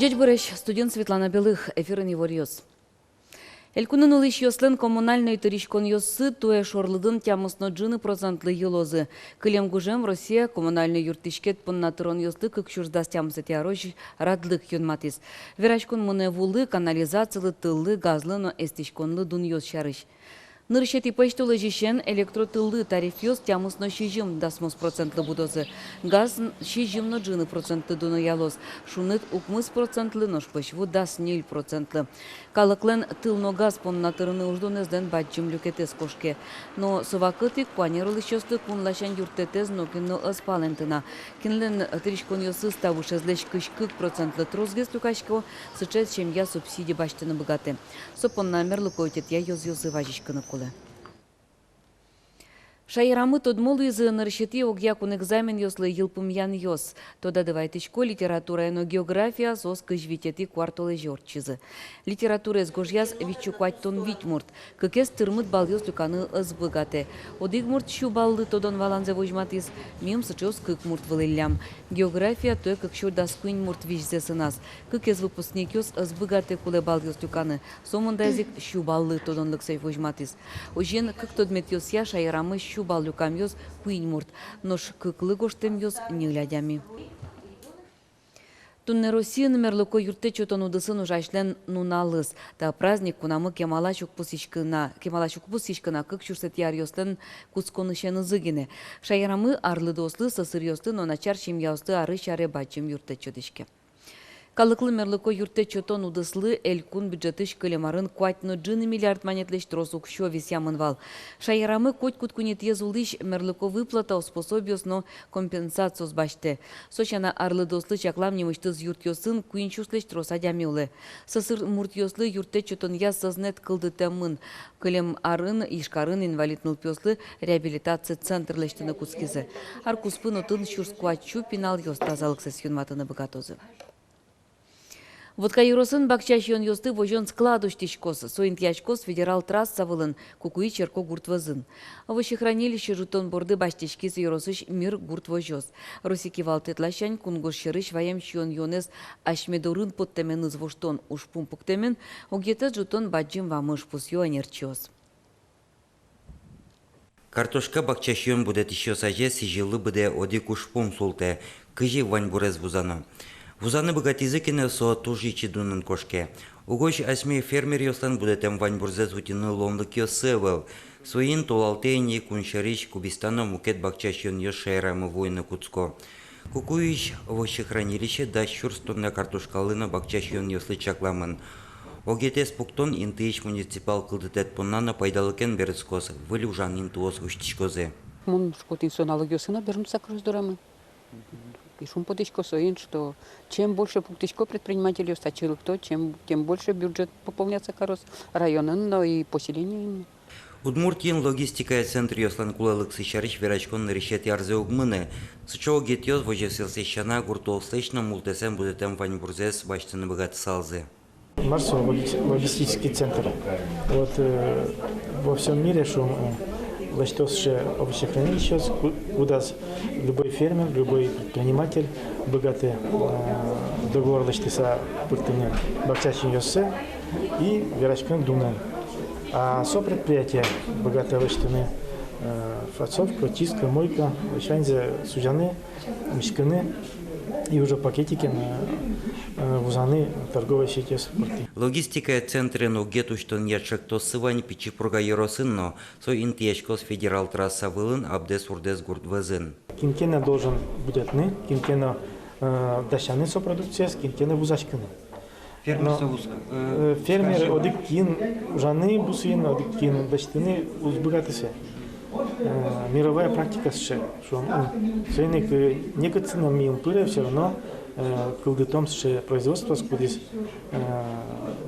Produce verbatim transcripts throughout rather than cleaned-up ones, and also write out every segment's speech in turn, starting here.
Ӟечбуресь! Студиын Светлана Белых. Эфирын иворъёс. Элькунын улӥсьёслэн коммунальной тыриськонъёссы туэ шорлыдын тямыс но ӝыны процентлы йылозы. Кылем гужем Россия коммунальной юрттӥськет понна тыронъёслы кык сюрс дас тямысэтӥ арозь радлык юнматӥз. Вераськон мынэ вулы, канализацилы, тыллы, газлы но эстӥськонлы дунъёс сярысь. Нырысетӥ пӧсьтолэзьысен электротыллы тарифъёс тямыс но сизьым дасмос процентлы будозы, газ н-, сизьым но ӝыны процентлы дуноялоз, шуныт укмыс процентлы, нош пӧсь ву дас ньыль процентлы. Калыклэн тыл но газ понна тырыны уждунэзлэн бадӟым люкетэз кошке. Но со вакытэ ик куанер улӥсьёслы кун ласянь юрттэтэз нокин но ӧз палэнты на. Кинлэн тыриськонъёсыз та вышезлэсь кызь кык процентлы тросгес люкасько, сыӵе семья субсиди басьтыны быгатэ. Со понна мерлыко ӧтетъя ёзъёсы вазиськыны кулэ. Шаерамы тодмо луизы нырысетӥ огъя кун экзаменъёслы йылпумъянъёс. Тодады вайытӥсько, литературая но география соос кызь витетӥ куартолэзе ортчизы. Литератураез гожъяз вить сю куатьтон вить мурт, кыкез тырмыт балъёс люканы ӧз быгатэ. Одӥг мурт сю баллы тодон-валанзэ возьматӥз, мим сыӵеос кык мурт вылӥллям. География туэ кык сю дас куинь мурт визьзэ сыназ. Кыкез выпускникъёс ӧз быгатэ кулэ балъёс люканы, со мындаез ик сю баллы тодонлыксэ возьматӥз. Озьыен, кык тодметъёсъя шаерамы сю балл люкамъёс куинь мурт, нош кыклы гожтэмъёс ньыль адями. Туннэ Россиын мерлыко юрттэт сётон удысын ужасьлэн нуналыз. Та праздник кунамы кемалась уг пусйиськы на, кемалась уг пусйиськы на кык сюрсэтӥ аръёслэн кутсконысенызы гинэ. Шаерамы арлыдоослы, сӧсыръёслы но начар семьяослы арысь аре бадӟым юрттэт сётӥське. Калыклы мерлыко юрттэт сётон удыслы элькун бюджетысь кылем арын куать но ӝыны миллиард манетлэсь трос уксё висъямын вал. Шаерамы котькуд куинетӥез улӥсь мерлыко выплатаос, пособиос но компенсациос басьтэ. Со сяна, арлыдоослы чаклам нимысьтыз юртъёсын куинь сюрслэсь трос адями улэ. Сӧсыр муртъёслы юрттэт сётонъя сӧзнэт кылдытэмын. Кылем арын Ижкарын инвалид нылпиослы реабилитаци центр лэсьтыны кутскизы. Ар куспын отын сюрс куать сю пиналъёс тазалыксэс юнматыны быгатозы. Вотка ёросын бакча сиёнъёсты возён склад усьтӥськоз. Со интыяськоз федерал трасса вылын, Кукуи черкогурт вӧзын. Овощехранилище ӝутон борды басьтӥськиз ёросысь «Мир» гурт возёс. Россия кивалтэт ласянь кунгож сьӧрысь ваем сиён-юонэз асьме дорын поттэменыз воштон ужпум пуктэмын. Огетэз ӝутон бадӟым вамыш, пусъё ӧнерчиос. Картошка бакча сиён будэтӥсьёс азе сӥзьыллы быдэ одӥг ужпум султэ: кызьы ваньбурез вузано. Вузаны быгатӥзы ке но, со туж ичи дунын кошке. Угось асьме фермеръёслэн будэтэм ваньбурзэс утьыны луонлыкъёссы ӧвӧл. Соин толалтэ ини кун сьӧрысь кубиста но мукет бакча сиёнъёс шаерамы вуыны кутско. Кукуиысь овощехранилище дас сюрс тонна картошкалы но бакча сиёнъёслы чакламын. Огетэз пуктон интыысь муниципал кылдытэт понна но пайдалыкен берытскоз, выль ужан интыос усьтӥськозы. Мон шуисько, тӥни со налогъёсын но берыны кароз дорамы. И шумпотӥсько соин, что чем больше пуктӥсько предпринимательёс, татчы лыкто, чем, тем больше бюджет пополняться кароз районын но и поселениын. Удмуртиын логистикая центръёслэн кулэлыксы сярысь вераськон нырысетӥ арзэ уг мыны. Сыӵе огетъёс возёсъёслэсь сяна гуртоослэсь но мултэсэн будэтэм ваньбурзэс басьтыны быгатысалзы. Мар со логис-, логистический центр? Вот, э, во всём мире, шуом, э, лэсьто сыӵе овощехранилищеос, ку-, кудаз любой фермер, любой предприниматель быгатэ, э, договор лэсьтыса, пыртыны бакча сиёнъёссэ и вераськыны дунэн. А со предприятие быгатэ лэсьтыны, э, фасовка, чистка, мойка, ваньзэ сузяны, миськыны и уже пакетикен, э, э, вузаны торговой сетьёс пыртӥ. Логистикая центрен огет усьтонъя ӵектоссы вань Пичи Пурга ёросын но. Со интыяськоз федерал трасса вылын, Абдэс-Урдэс гурт вӧзын. Кин ке но должен будэтыны, кин ке но, э, дасяны со продукциез, кин ке но вузаськыны. Фермер но, со вузкы, э, э, фермер скажем, одӥг кин ужаны бусыын, одӥг кин лэсьтыны уз быгаты сое. Э, мировая практика сыӵе, шуом, м, соин ик, э, некытчы но ми ум пыре, всё равно, э, кылдытом сыӵе производствоос, кудӥз, э,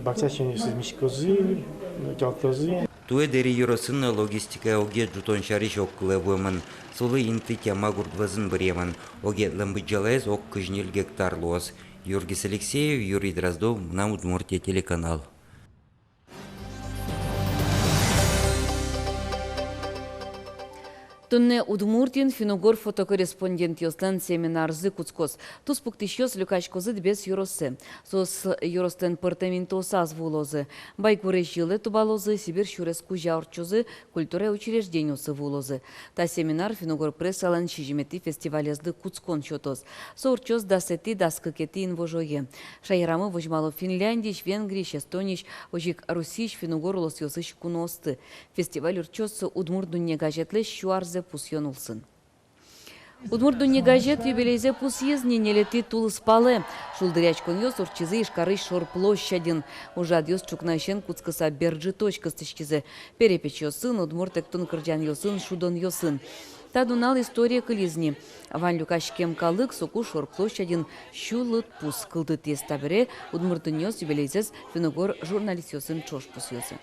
бакча сиёнъёсыз миськозы, утялтозы. Туэ Дэри ёросын но логистикая огет ӝутон сярысь огкылэ вуэмын. Солы инты Тяма гурт вӧзын быръемын. Огетлэн быдӟалаез ог кызь ньыль гектар луоз. Юргис Алексеев, Юрий Дроздов, «Мынам Удмуртие» телеканал. Туннэ Удмуртиын финн-угор фотокорреспондентъёслэн семинарзы кутскоз. Туспуктӥсьёс люкаськозы Дэбес ёросэ. Соос ёрослэн пӧртэм интыосаз вуылозы. Байгурезь йылэ тубалозы, Сибирь сюрес кузя ортчозы, культура учреждениосы вуылозы. Та семинар финн-угор прессалэн сизьыметӥ фестивалезлы кутскон сётоз. Со ортчоз дасэтӥ-дас кыкетӥ инвожое. Шаерамы возьмало Финляндиысь, Венгриысь, Эстониысь, озьы ик Россиысь финн-угор улосъёсысь куноосты. Фестиваль ортчоз «Удмурт дунне» газетлэсь сю арзэ пусъён улсын. «Удмурт дунне» газет юбилейзэ пусйиз ни ньылетӥ тулыспалэ. Шулдыръяськонъёс ортчизы Ижкарысь Шор площадьын. Ужрадъёс ӵукнаысен кутскыса бер ӝытозь кыстӥськизы: перепечъёсын, удмурт эктон-кырӟанъёсын, шудонъёсын. Та нунал историе кылиз ни. Вань люкаськем калык соку Шор площадьын сю лыдпус кылдытӥз. Табере «Удмурт дунне» юбилейзэс финн-угор журналистъёсын ӵош пусйозы.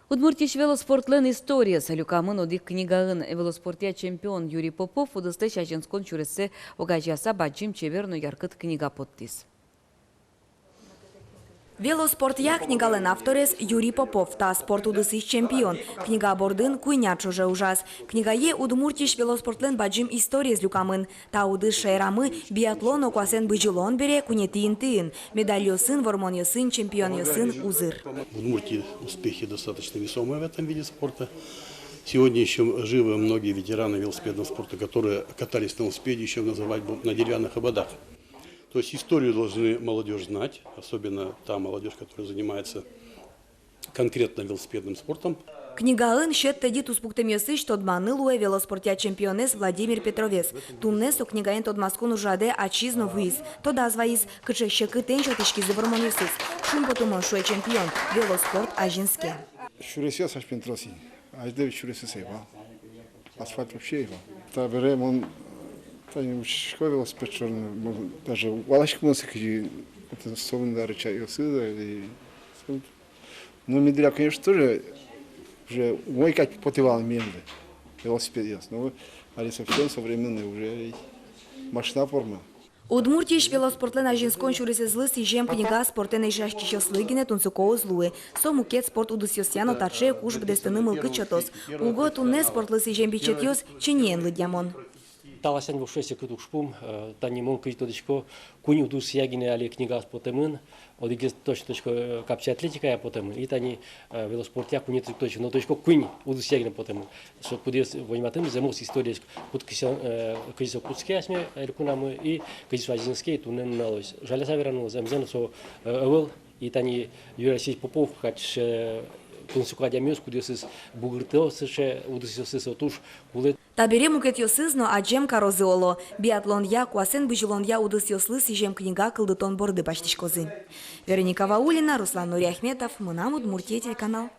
Удмуртиысь велоспортлэн историез люкамын одӥг книгаын. Велоспортъя чемпион Юрий Попов удыслэсь азинскон сюрессэ огазеяса бадӟым, чебер но яркыт книга поттӥз. «Велоспортъя» книгалэн авторез Юрий Попов, та спорт удысысь чемпион. Книга бордын куинь ар ӵоже ужаз. Книгае Удмуртиысь велоспортлэн бадӟым историез люкамын. Та удыс шаерамы биатлон но куасэн бызьылон бере куинетӥ интыын. Медальёсын, вормонъёсын, чемпионъёсын узыр. В Удмуртии успехи достаточно весомые в этом виде спорта. Сегодня ещё живы многие ветераны велосипедного спорта, которые катались на велосипеде, ещё называть бы на деревянных ободах. То есть историю должны молодёжь знать, особенно та молодёжь, которая занимается конкретно велосипедным спортом. Книгаын сьӧд тӧдьы туспуктэмъёсысь тодманы луэ велоспортъя чемпионэз Владимир Петровез. Туннэ со книгаен тодматскон ужрадэ ачиз но вуиз. Тодаз вайиз, кыӵе секытэн сётӥськизы вормонъёсыз. Шумпотымон, шуэ чемпион, велоспорт азинске. Сюресъёс асьмелэн трос ини. Азьло ведь сюресъёс ӧй вал. Асфальт вообще ӧй вал. Табере мон, тани, учкисько велосипед шоры, мон даже валасько мон сыӵе, это солын да рычагъёсыз, да, и Ну, ми дыръя, конечно, тоже уже умой кадь потэ вал милемлы велосипедъёс. Ну, али совсем современный, уже машина форма. Удмуртиысь велоспортлэн азинскон сюресэзлы сӥзем книга спортэн эшъяськисьёслы гинэ тунсыко уз луы. Со мукет спорт удысъёсъя но таӵе ик уж быдэстыны мылкыд сётоз. Уго туннэ спортлы сӥзем бичетъёс чиниен лыдъямон. Та ласянь воксё секыт ужпум, э, тани мон кызьы тодӥсько, куинь удысъя гинэ али книга потэмын, одӥгез точно тодӥсько, э, капчи атлетикая потэмын, и тани, э, велоспортъя куинетӥез ик точно, но тодӥсько, куинь удысъя гинэ потэмын. Со кудӥз возьматэмын зэмос историез, куд кызьы, э, кызьы со кутске асьме элькунамы, и кызьы со азинске, и туннэ нуналозь. Жаляса верано луоз, зэмзэ но со, э, ӧвӧл. И тани Юрий Алексеевич Попов кадь, э, тунсыко адямиос, кудъёсыз бугыртозы сыӵе удысъёсыз, со туж кулэ. Табере мукетъёсыз но адӟем карозы, оло, биатлонъя, куасэн бызьылонъя удысъёслы сӥзем книга кылдытон борды басьтӥськозы. Вероника Ваулина, Руслан Нуриахметов, «Мынам Удмуртие» телеканал.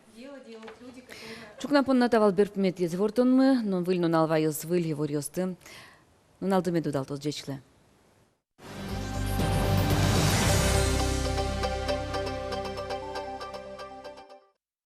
Ӵукна понна та вал берпуметӥез ивортонмы, но выль нунал ваёз выль иворъёсты. Нуналды мед удалтоз, ӟеч луэ.